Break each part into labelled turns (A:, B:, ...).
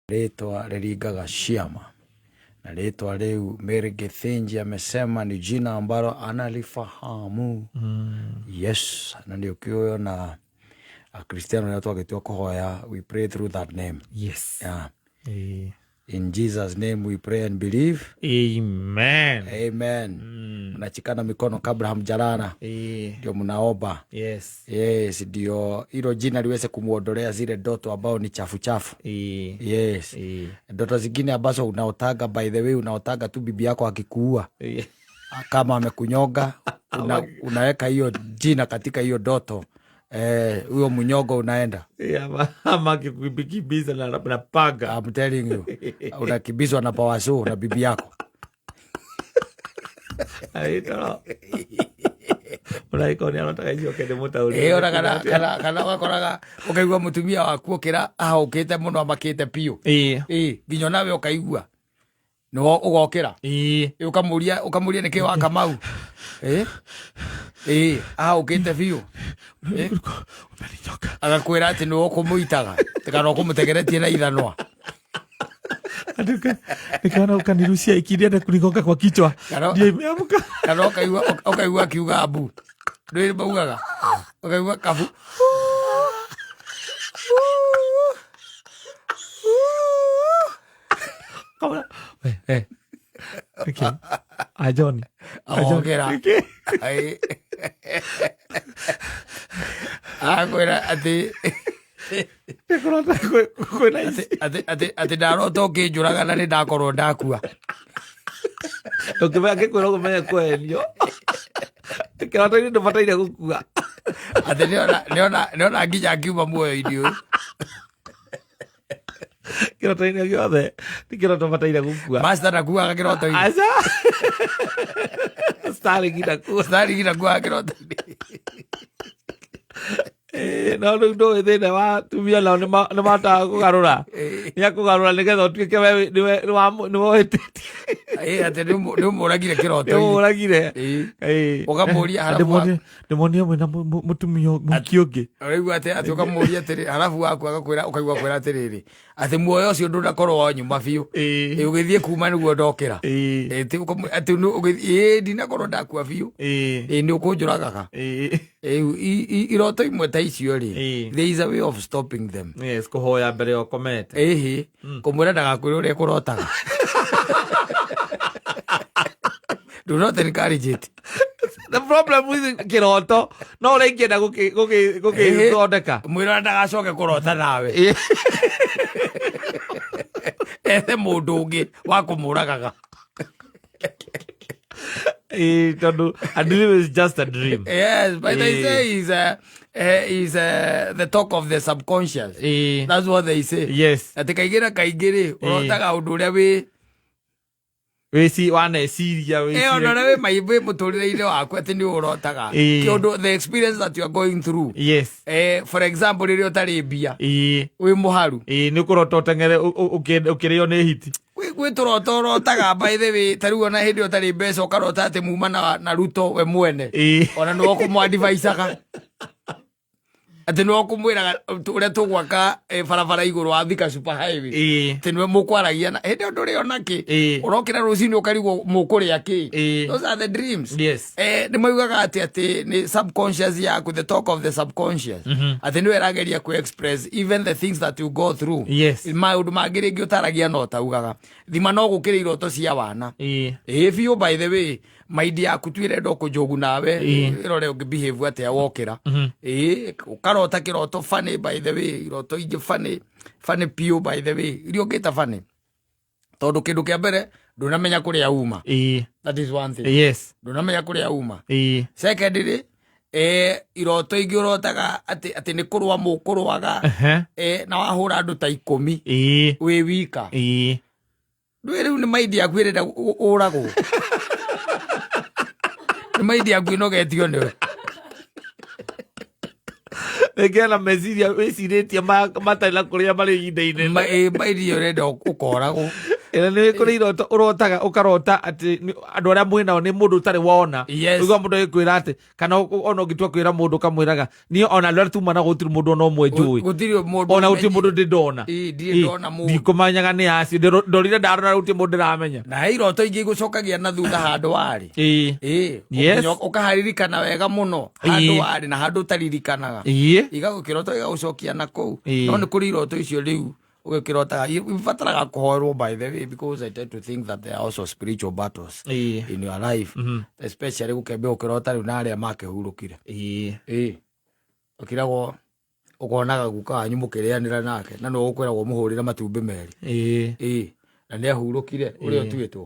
A: Rĩtwa rĩringaga ciama, na rĩtwa rĩu Mary Githinji amesema ni jina ambalo analifahamu. Yes, na nĩ ũkĩũĩ ona Akristiano rĩrĩa twagĩtua kũhoya, we pray through that name. Yeah. In Jesus name we pray and believe.
B: Amen.
A: Amen. Mnashikana mikono kabla hamjalala, ndio mnaomba. Yes, ndio hilo jina liweze kumuondolea zile ndoto ambao ni chafu chafu. Yes. Ndoto zingine ambazo unaotaga, by the way, unaotaga tu bibi yako akikuua kama amekunyonga, unaweka hiyo jina katika hiyo ndoto, huyo mnyongo unaenda.
B: Ama akikukimbiza na panga.
A: I'm telling you, unakimbizwa na pawaso na bibi yako.
B: Aitoro. Ũraikwo nĩ arotaga icoke nĩ mũtaũri.
A: Ona kana ũgakoraga ũkaigua mũtumia waku ũkĩra ahũkĩte mũno amakĩte biũ. Nginya onawe ũkaigua nĩwe ũgokĩra. Ũkamũria nĩkĩ wa Kamau. Ahũkĩte biũ.
B: Ũmeninyoka.
A: Agakwĩra atĩ nĩwe ũkũmũitaga kana ũkũmũtegeretie na ithanwa.
B: Andika, nikaona ukanirushia ikinienda kunigonga kwa kichwa. Ndio imeamka.
A: Kana ũkaigua akiuga mbu. Ndũĩ maugaga. Ũkaigua kabu.
B: Kaona. We, we. Okay. Ah, Johnny. Ah, Johnny.
A: Ahongera.
B: Okay.
A: Ai. Akwĩra atĩ
B: Nĩkũrota kwĩna ici.
A: Atĩ ndarota ũkĩnjũraga na nĩ ndakorwo ndakua.
B: Ũkĩmenya ngĩkwĩra ũkĩmenya kwenio. Kĩroto-inĩ ndũbataire gũkua.
A: Atĩ nĩona nginya ngiuma muoyo-inĩ ũyũ.
B: Kĩroto-inĩ gĩothe ti kĩroto bataire gũkua.
A: Master ndakuaga kĩroto-inĩ.
B: Aca. Starling ndakua.
A: Starling ndakuaga kĩroto-inĩ.
B: No rĩu ndũĩ thĩna wa atumia nao nĩ mahotaga kũgarũra. Nĩ akũgarũra nĩgetha ũtuĩke we nĩwe ũhĩtĩtie.
A: Atĩ nĩ ũmũragire kĩroto-inĩ.
B: Nĩ ũmũragire.
A: Ũkamũria harabu wa-
B: Ndĩmonie mwĩna mũtumia mũhiki ũngĩ.
A: Ũraigua atĩ ũkamũria atĩrĩ, harabu waku agakwĩra, ũkaigua kwĩra atĩrĩrĩ, atĩ muoyo ũcio ndũnakorwo wa nyuma biũ. Ũgĩthiĩ kuma nĩguo ndokĩra. Ti atĩ nĩ ũgĩthiĩ, ndinakorwo ndakua biũ. Nĩ ũkũnjũragaga. Iroto imwe ta icio rĩ, there is a way of stopping them.
B: Yes, kũhoya mbere ya ũkomete.
A: Ĩhĩ, kũmwĩra ndagakwĩre ũrĩa kũrotaga. Do not encourage it.
B: The problem with kĩroto, no ũrĩa ingĩenda gũgĩthondeka.
A: Mwĩra ndagacoke kũrota nawe. Ethe mũndũ ũngĩ wa kũmũragaga.
B: Tondũ a dream is just a dream.
A: Yes, but they say is the talk of the subconscious. That's what they say. Atĩ kaingĩ na kaingĩ rĩ, ũrotaga ũndũ ũrĩa wĩ
B: Wĩci waneciria,
A: Ona ũrĩa wĩ wĩ mũtũrĩre-inĩ waku atĩ nĩ ũrotaga. Kĩũndũ, the experience that you are going through. For example, rĩrĩa ũtarĩ mbia, wĩ mũharu.
B: Nĩ ũkũrota ũteng'ere ũkĩrĩo nĩ hiti.
A: Gwĩ tũroto ũrotaga, by the way, ta rĩu ona hĩndĩ ĩyo ũtarĩ mbeca ũkarota atĩ muma na Ruto we mwene. Ona nĩwe ũkũmwadvisaga. Atĩ nĩwe ũkũmwĩraga ũrĩa tũgwaka barabara igũrũ wa Thika Super Highway. Atĩ nĩwe mũkwaragia na hĩndĩ ĩyo ndũrĩ ona kĩ. Ũrokĩra rũcinĩ ũkarigwo mũkũrĩa kĩ. Those are the dreams. Nĩ maugaga atĩ nĩ subconscious yaku, the talk of the subconscious. Atĩ nĩwe ĩrageria kũ express even the things that you go through. Maũndũ mangĩ rĩngĩ ũtaragia no ũtaugaga. Thima no gũkĩrĩ iroto cia wana. Biũ, by the way, maindi yaku tu ĩrenda kũnjogu nawe, ĩrore ũngĩ behave atĩa wokĩra. Ũkarota kĩroto funny, by the way, iroto ingĩ funny, funny piũ, by the way, iria ũngĩta funny. Tondũ kĩndũ kĩa mbere ndũnamenya kũrĩa uma. That is one thing. Ndũnamenya kũrĩa uma. Secondly, iroto ingĩ ũrotaga atĩ nĩ kũrũa mũkũrũaga, na wahũra andũ ta 10 wĩ wika. Ndũĩ rĩu nĩ maindi yaku ĩrenda ũragwo. Nĩ maindi yaku ĩnogetio nĩwe.
B: Rĩngĩ ena meciria wĩcirĩtie matarĩ na kũrĩa marĩ ihinda inene.
A: Maindi ĩyo ĩrenda ũkoragwo.
B: Ĩna nĩ kũrĩ iroto ũrotaga ũkarota atĩ andũ arĩa mwĩ nao nĩ mũndũ ũtarĩ wona.
A: Yes.
B: Ũigua mũndũ agĩkwĩra atĩ kana ona ũngĩtua kwĩra mũndũ ũkamwĩraga niĩ ona andũ arĩa tuma nao gũtirĩ mũndũ ona ũmwe njũĩ.
A: Gũtirĩ mũndũ
B: Ona gũtirĩ mũndũ ndĩ ndona.
A: Ĩ, ndirĩ ndona mũndũ.
B: Ndikũmanyaga nĩ acio. Ndorire ndarora gũtirĩ mũndũ ndĩramenya.
A: Na he iroto ingĩ igũcokagia na thutha handũ warĩ.
B: Ĩĩ.
A: Ĩ,
B: Yes.
A: ũkaharirikana wega mũno handũ
B: Ĩ.
A: warĩ na handũ ũtaririkanaga.
B: Ĩĩ.
A: Igagũkĩroto igagũcokia na kũu.
B: Ĩ.
A: No nĩ kũrĩ iroto icio rĩu ũgĩkĩrotaga ibataraga kũhoerwo, by the way, because I tend to think that there are also spiritual battles in your life, especially gũkĩambia gũkĩrota rĩu na arĩa makĩhurũkire. Ĩ, ũkiragwo ũkonaga guka wanyu mũkĩrĩanĩra nake na nĩwe ũkwĩragwo mũhũrĩre matumbĩ merĩ. Ĩ, na nĩ ahurũkire ũrĩa ũtuĩtwo.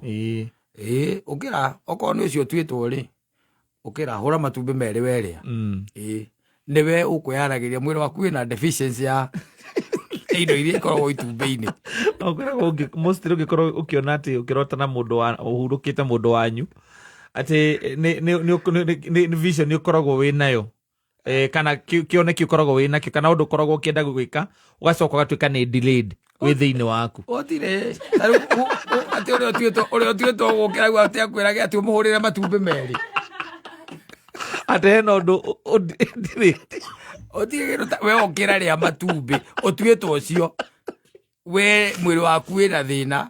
A: Ĩ, ũkĩra okorwo nĩ ũcio ũtuĩtwo rĩ, ũkĩra hũra matumbĩ merĩ werĩa. Ĩ, nĩwe ũkwĩyaragĩria mwĩrĩ waku wĩna deficiency ya indo iria ikoragwo itumbĩ-inĩ.
B: No kwĩragwo mostly ũngĩkorwo ũkĩona atĩ ũkĩrota na mũndũ wa ũhurũkĩte, mũndũ wanyu, atĩ nĩ vision ũkoragwo wĩ nayo, kana kĩoneki ũkoragwo wĩ nakĩo, kana ũndũ ũkoragwo ũkĩenda gwĩka, ũgacoka ũgatuĩka nĩ delayed wĩ thĩinĩ waku.
A: Gũtirĩ. Ta rĩu atĩ ũrĩa ũtuĩtwo gũkĩra rĩu atĩ akwĩrage atĩ ũmũhũrĩre matumbĩ merĩ.
B: Atĩ hena ũndũ delayed.
A: Ũtirĩ kĩndũ we ũkĩra rĩa matumbĩ ũtuĩtwo ũcio, we mwĩrĩ waku wĩna thĩna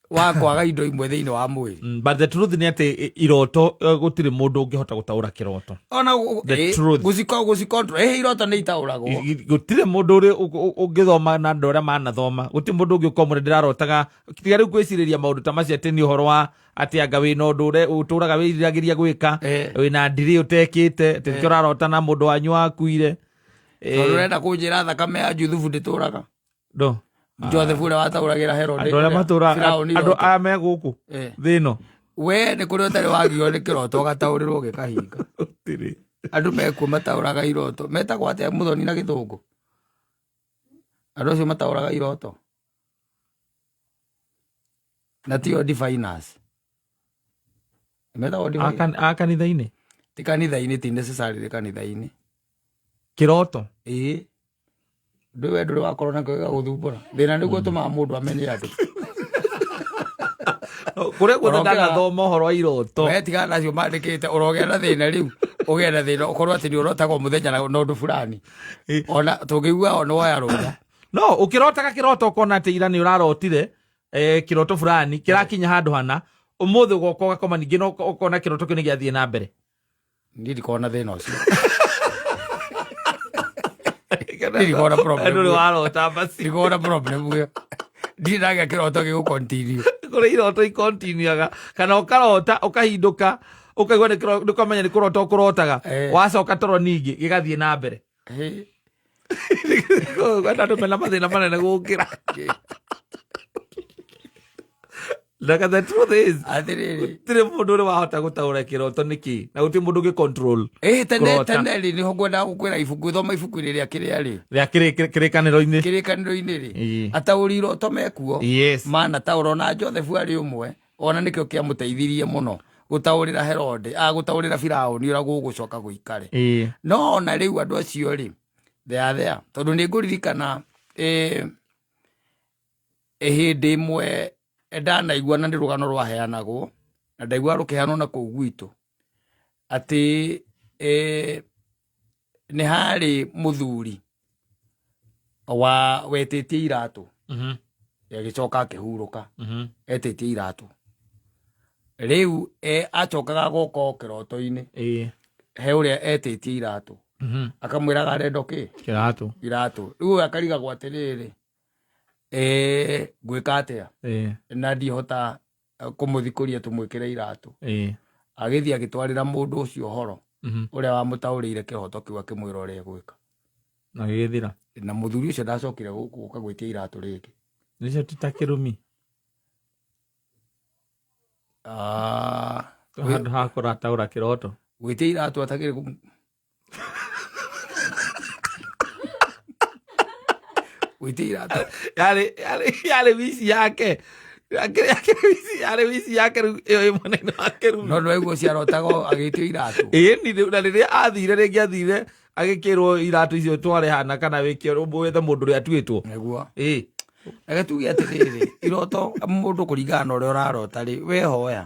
A: wa kwaga indo imwe thĩinĩ wa mwĩrĩ.
B: But the truth nĩ atĩ iroto, gũtirĩ mũndũ ũngĩhota gũtaũra kĩroto.
A: Ona
B: The truth.
A: Gũcicontrol iroto nĩ itaũragwo.
B: Gũtirĩ mũndũ ũrĩ ũngĩthoma na andũ arĩa manathoma, gũtirĩ mũndũ ũngĩ ũkorwo mũrĩ ndĩrarotaga tiga rĩu kwĩcirĩria maũndũ ta macio, atĩ nĩ ũhoro wa atĩ anga wĩna ũndũ ũrĩa ũtũraga wĩriragĩria gwĩka, wĩna ndirĩ ũtekĩte, atĩ nĩkĩo ũrarota na mũndũ wanyu wakuire.
A: Tondũ ũrenda kũnjĩra thakame ya Juthubu ndĩtũraga?
B: Ndo.
A: Joseph ũrĩa wataũragĩra Herode.
B: Andũ arĩa matũra
A: Firaũni
B: andũ
A: iroto.
B: aya me gũkũ thĩ ĩno.
A: We nĩ kũrĩ ũtarĩ wagio nĩ kĩroto ũgataũrĩrwo gĩkahinga?
B: Gũtirĩ.
A: Andũ mekuo mataũraga iroto metagwo atĩa, mũthoni, na gĩthũngũ, andũ acio mataũraga iroto na tio diviners metagwo
B: A
A: diviners?
B: A kanitha-inĩ?
A: Ti kanitha-inĩ, ti necessarily kanitha-inĩ.
B: Kĩroto.
A: Ĩĩ, ndũ we ndũrĩ wakorwo nakĩo gĩgagũthumbũra, thĩna nĩguo ũtũmaga mũndũ amenye andũ.
B: Kũrĩa guothe
A: Ũrokĩra-
B: ndanathoma ũhoro wa iroto.
A: We tigana nacio mandĩkĩte, ũrogĩa na thĩna rĩu, ũgĩe na thĩna ũkorwo atĩ nĩ ũrotagwo mũthenya na ũndũ fulani, ona tũngĩigua ona woya rũtha.
B: No ũkĩrotaga kĩroto ũkona atĩ ira nĩ ũrarotire kĩroto fulani kĩrakinya handũ hana, ũmũthĩ ũgoka ũgakoma ningĩ no ũkona kĩroto kĩu nĩ gĩathiĩ na mbere.
A: Niĩ ndikoragwo na thĩna ũcio. Ndirikona na problem.
B: Ndũrĩ warota basi?
A: Ndikoragwo na problem ĩyo, ndirĩ ndagĩa kĩroto gĩgũ continue.
B: Kũrĩ iroto ikontinuaga, kana ũkarota ũkahindũka ũkaigua nĩ ũkamenya nĩ kũrota ũkũrotaga. Wacoka toro ningĩ gĩgathiĩ na mbere. Kwenda andũ mena mathĩna manene gũkĩra. Like the truth is,
A: Atĩrĩrĩ,
B: gũtirĩ mũndũ ũrĩ wahota gũtaũra kĩroto nĩkĩ, na gũtirĩ mũndũ ũngĩ control
A: ĩ tene
B: kũrota.
A: Tene rĩ, nĩho ngwendaga gũkwĩra ibuku, thoma ibuku-inĩ rĩa kĩrĩa rĩ.
B: Rĩa kĩrĩkanĩro-inĩ.
A: Kĩrĩkanĩro-inĩ rĩ, ataũri iroto mekuo. Manataũra ona Joseph arĩ ũmwe, ona nĩkĩo kĩamũteithirie mũno gũtaũrĩra Herode, gũtaũrĩra Firaũni ũrĩa gũgũcoka gũikare. No ona rĩu andũ acio rĩ, they are there, tondũ nĩ ngũririkana hĩndĩ ĩmwe ndanaigua, na nĩ rũgano rwaheanagwo na ndaigua rũkĩheanwo na kũu gwitũ, atĩ nĩ harĩ mũthuri wa wetĩtie iratũ, agĩcoka akĩhurũka. Etĩtie iratũ rĩu, acokaga goka o kĩroto-inĩ he ũrĩa etĩtie iratũ, akamwĩraga arenda kĩ?
B: Kĩratũ.
A: Iratũ. Rĩu ũyũ akarigagwo atĩrĩrĩ, ngwĩka atĩa na ndihota kũmũthikũria tũmwĩkĩre iratũ. Agĩthiĩ agĩtwarĩra mũndũ ũcio ũhoro ũrĩa wamũtaũrĩire kĩroto kĩu, akĩmwĩra ũrĩa egwĩka.
B: Na gĩgĩthira.
A: Na mũthuri ũcio ndacokire gũka gwĩtia iratũ rĩngĩ.
B: Nĩcio ti ta kĩrumi?
A: Ah,
B: handũ ha kũrataũra kĩroto.
A: Gwĩtia iratũ atagĩrĩ gwĩtia iratũ.
B: Yarĩ wici yake. Yarĩ wici yake rĩu ĩyo ĩ mwena-inĩ wa kĩrumi.
A: No nĩwaigua ũcio arotaga agĩtio iratũ.
B: Ĩni rĩu, na rĩrĩa athire rĩngĩ, athire agĩkĩrwo iratũ icio tware hana kana wĩke wethe mũndũ ũrĩa atuĩtwo.
A: Nĩguo.
B: Ĩ.
A: Reke tuge atĩrĩrĩ, iroto mũndũ kũringana na ũrĩa ũrarota rĩ, wehoya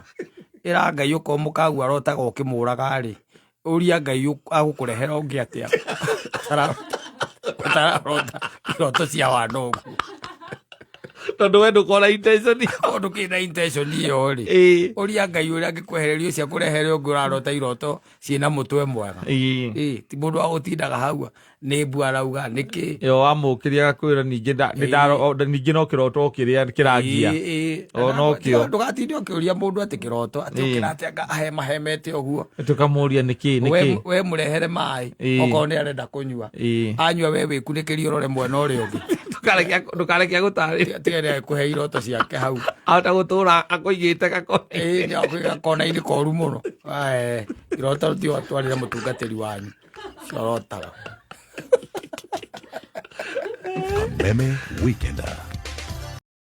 A: ĩra Ngai ũkorwo mũkagu arotaga ũkĩmũraga rĩ, ũria Ngai agũkũrehera ũngĩ atĩa ũtararota iroto cia wana ũguo.
B: Tondũ we ndũkona intention.
A: Korwo ndũkĩrĩ na intention ĩyo rĩ, ũria Ngai ũrĩa angĩkwehereria ũcio akũrehere ũngĩ ũrarota iroto ciĩna mũtwe mwega. Ĩĩ, ti mũndũ wa gũtindaga hau nĩ mbu arauga nĩkĩ.
B: Yo wamũkĩria agakwĩra ningĩ ningĩ no kĩroto kĩrĩa kĩrangia. O nokĩo.
A: Ndũgatinde ũkĩũria mũndũ atĩ kĩroto atĩ ũkĩra anga ahemahemete ũguo.
B: Tũkamũria nĩkĩ nĩkĩ.
A: We mũrehere maĩ okorwo nĩ arenda kũnyua. Anyua we wĩkunĩkĩrie ũrore mwena ũrĩa ũngĩ.
B: Ndũkareke agũtarĩrie.
A: Tiga nĩ agĩkũhe iroto ciake hau.
B: Ahota gũtũra akũigĩte gakona.
A: Ĩĩ nĩ akũiga kona-inĩ koru mũno. Iroto ti watwarĩre mũtungatĩri wanyu. Ciorotaga.
C: Kameme Weekender.